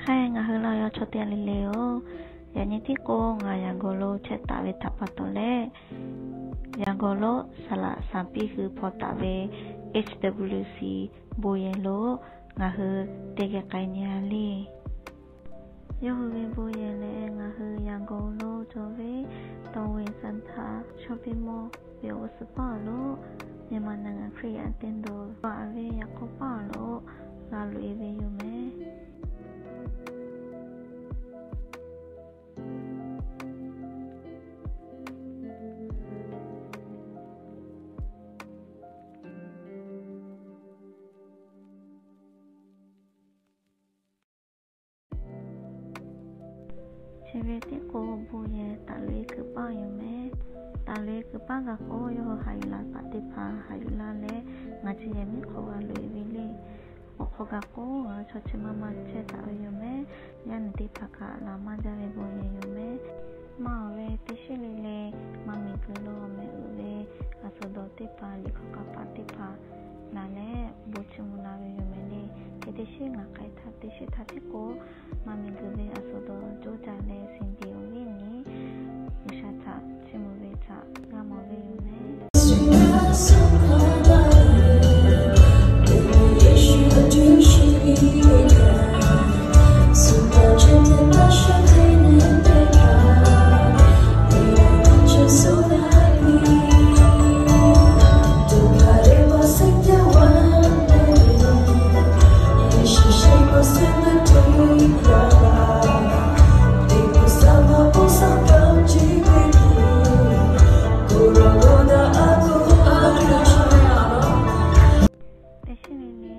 Hk'e ngaˬ hui laˇ yaw chaw teˇ g'aˇ le le-oˬ, yaꞈ nyi tiˉ k'o ngaˬ Yangon lo chehˇ taˍ ve htaꞈ pa taw leh, Yangon lo saˍ laꞈ shaˍ piˇ hui hpaw taˍ ve H W C bon yehˬ lo ngaˬ hui te geh k'ai nyi a le. Yawˇ hui ve bon yehˬ lehˬ, ngaˬ hui Yangon lo cawˬ ve Htawˇ ve Santaˆ shopping mall ve awˬ g'uˇ suhˍ paˇ awˬ lo, Myanmar နိုင်ငံ Hkriꞈ yaˇ te dawˬ paˍ ve yaꞈ k'aw paˇ awˬ lo g'a loꞈ e ve yoˬ mehˍ. Chi ve teˇ k'o bon yehˬ taˍ loꞈ e kuiˬ paˇ yoˬ mehˍ. Taˍ loꞈ e kuiˬ paˇ g'a k'o, yawˇ hui haꞈ yuˬ la paˍ teˇ hpaˍ haꞈ yuˬ laˇ leh, ngaˬ chi yehˬ miˉ hk'aw g'a loꞈ e ve le. Awˬ hk'aw g'a k'o, ngaˬ hui chaw chi maˇ maˇ chehˇ taˍ ve yoˬ mehˍ. Yaˇ miˬ teˇ hpaˍ kaꞈ laꞈ maˇ jaˇ ve bon yehˬ yoˬ mehˍ. Maˇ ve teˇ shiˉ le le, maˇ miˬ guiˬ lo mehˍ uiˍ ve a shu dawˬ teˇ hpaˍ, liꞈ hkawˇ k'a paˍ teˇ hpaˍ laˬ leh bon chi mvuh la ve yoˬ mehˍ le. Hk'e teˇ shiˉ ngaˬ k'ai htaˇ teˇ shiˉ htaˇ tiˉ k'o, maˇ miˬ guiˬ ve a shu dawˬ coˇ caˇ leh siˍ diˍ awˬ viˉ nyi G'uiˬsha htaꞈ chiˇ mvuh ve htaꞈ g'a mawˬ ve yoˬ mehˍ. Teˇ shiˉ le le,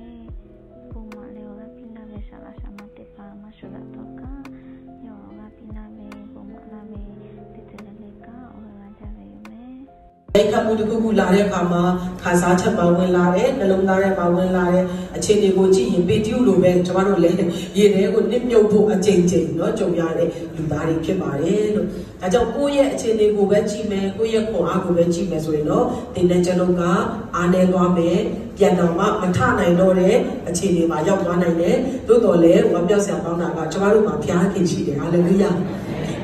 bon maˍ leh awˬ g'aˇ piˇ laˇ ve saˍ laꞈ saˍ ma teˇ hpaˍ maˇ shuˍ daꞈ tawˇ kaꞈ, yawˇ awˬ g'aˇ piˇ laˇ ve bon maˍ laˇ ve teˇ ceuˬ le le kaꞈ awˬ g'aˇ g'a jaˇ ve yoˬ mehˍ. ในคำพูดที่คุณพูดลาได้ความมา ခံစားချက်မှာ ဝင်လာတဲ့ နှလုံးသားထဲမှာ ဝင်လာတဲ့ အခြေအနေကို ကြည့်ရင် ပေတရုလိုပဲ ကျွန်တော်တို့လည်း ရေထဲကို နစ်မြုပ်ဖို့ အကြိမ်ကြိမ် နော် ကြုံရတဲ့ လူသားတွေ ဖြစ်ပါတယ်လို့။ ဒါကြောင့် ကိုယ့်ရဲ့ အခြေအနေကိုပဲ ကြည့်မယ်၊ ကိုယ့်ရဲ့ ခွန်အားကိုပဲ ကြည့်မယ်ဆိုရင်တော့ သင်နဲ့ကျွန်တော်က အားနည်းသွားမယ်။ ပြန်တောင်မှ မထနိုင်တော့တဲ့ အခြေအနေမှာ ရောက်သွားနိုင်တယ်။ သို့သော်လည်း ဝမ်းမြောက်စရာကောင်းတာက ကျွန်တော်တို့မှာ ဘုရားသခင်ရှိတယ်။ ဟာလေလုယာ။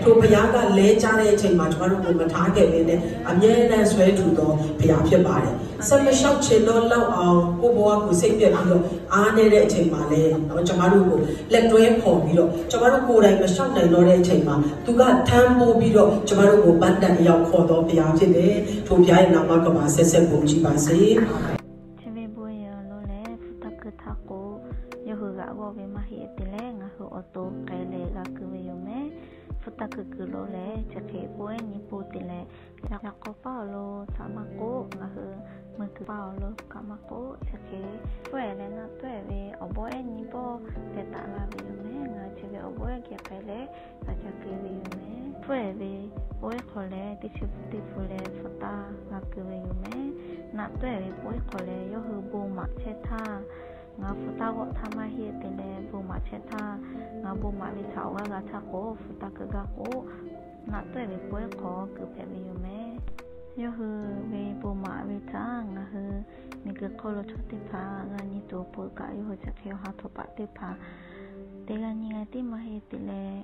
ထိုဘုရားက လဲကျတဲ့အချိန်မှာ ကျွန်တော်တို့ကို မထားခဲ့ဘဲနဲ့ အမြဲတမ်း ဆွဲထူသော ဘုရားဖြစ်ပါတယ်။ ဆက်မလျှောက်ချင်တော့လောက်အောင် ကိုယ့်ဘဝကို စိတ်ပျက်ပြီးတော့ အားနည်းတဲ့အချိန်မှာလည်း နော် ကျွန်တော်တို့ကို လက်တွဲခေါ်ပြီးတော့ ကျွန်တော်တို့ကိုယ်တိုင် မလျှောက်နိုင်တော့တဲ့အချိန်မှာ သူက ထမ်းပိုးပြီးတော့ ကျွန်တော်တို့ကို ပန်းတိုင်အရောက် ခေါ်သော ဘုရားဖြစ်တယ်။ ထိုဘုရားရဲ့နာမ ကမ္ဘာဆက်ဆက် ဘုန်းကြီးပါစေ။ Chi ve bon yehˬ awˬ lo lehˬ, hpu taˇ keu htaˇ k'o, yawˇ hui g'aꞈ g'awˇ ve maˇ heˆ te leh, ngaˬ hui awˬ to k'ai leh g'a keu ve yoˬ mehˍ. Hpu taˇ keu kuiˬ lo lehˬ, chi hk'e pon ehˉ nyi pon te leh, yaꞈ k'aw paˇ awˬ lo htaꞈ maˇ k'oˆ, ngaˬ hui mui kuiˬ paˇ awˬ lo kaꞈ maˇ k'oˆ, chi hk'e pfuhˇ ehˍ leh naˆ tawehˬ ve awˬ bawˇ ehˉ nyi bawˇ teh taˍ la ve yoˬ mehˍ. Ngaˬ hui chi ve awˬ bawˇ ehˉ geh k'ai leh g'a ca keu ve yoˬ mehˍ. Pfuhˇ ehˍ ve pon ehˉ hk'aw lehˬ, teˇ chi pun teˇ pun leh hpu taˇ g'a keu ve yoˬ mehˍ. Naˆ tawehˬ ve pon ehˉ hk'aw lehˬ, yawˇ hui bon maˍ chehˇ htaˇ, ngaˬ hpu taˇ g'awˆ htaˇ maˇ heˆ te leh bon maˍ chehˇ htaˇ, ngaˬ bon maˍ ve htaꞈ awˬ g'aˇ g'a htaˇ k'o, hpu taˇ keu gaˇ k'o, naˆ tawehˬ ve pon ehˉ hk'aw keu hpehꞈ ve yoˬ mehˍ. Yawˇ hui ve bon maˍ ve htaꞈ ngaˬ hui miˬguiˬ hk'oˆ lo chaw teˇ hpaˍ g'a nyi tuˬ awˬ pon kaꞈ, yawˇ hui chi hk'e awˬ ha htoꞈ paˍ teˇ hpaˍ teˇ g'aˇ nyi g'aˇ tiˉ maˇ heˆ te leh,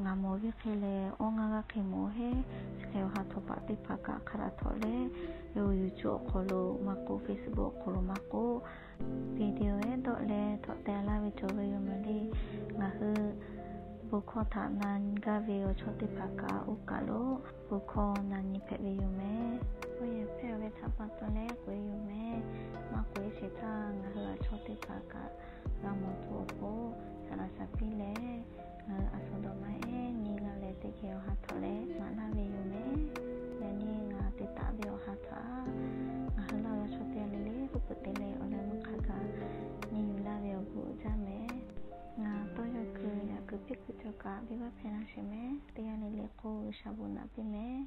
ngaˬ mawˬ ve hk'e leh awˇ ngaˇ g'aˇ hk'e mawˬ heˆ. Chi hk'e awˬ ha htoꞈ paˍ teˇ hpaˍ kaꞈ hk'a dehꞈ htoꞈ leh, yawˇ hui YouTube awˬ hk'aw lo maˇ k'oˆ, Facebook awˬ hk'aw lo maˇ k'oˆ, video ehˉ dawˆ leh htoꞈ teh laˇ ve cawˬ ve yoˬ mehˍ le. Ngaˬ hui bon hkawˇ htaꞈ na nyi gaˇ ve awˬ chawˇ teˇ hpaˍ kaꞈ oˇ kaˬ lo bon hkawˇ na nyi hpehꞈ ve yoˬ mehˍ. Bon yehˬ hpehˇ ve htaꞈ pa taw leh k'oꞈ e yoˬ mehˍ. Maˇ k'oꞈ e sheˍ htaˇ, ngaˬ hui awˬ chawˇ teˇ hpaˍ kaꞈ g'a mawˬ tuˬ awˬ pon, saˍ laꞈ shaˍ piˇ leh, ngaˬ hui a shu dawˬ maˇ ehˉ nyi g'a leh teˇ geh awˬ ha htoꞈ leh maˍ laˇ ve yoˬ mehˍ. Yaꞈ nyi ngaˬ te taˍ ve awˬ ha htaꞈ ngaˬ hui laˇ ve chaw teˇ g'aˇ le le k'oˆ peuˬ te leh awˬ leh meuˇ hk'a gaˬ nyi yuˬ laˇ ve awˬ bon uiˍ jaˇ mehˍ. Ngaˬ tawˇ yawˇ keu yaꞈ keu piˇ kuiˬ cawˬ kaꞈ biˇ vaˇ hpehˇ laˇ sheˍ mehˍ. Teˇ g'aˇ le le k'o G'uiˬsha bon naꞈ piˇ mehˍ.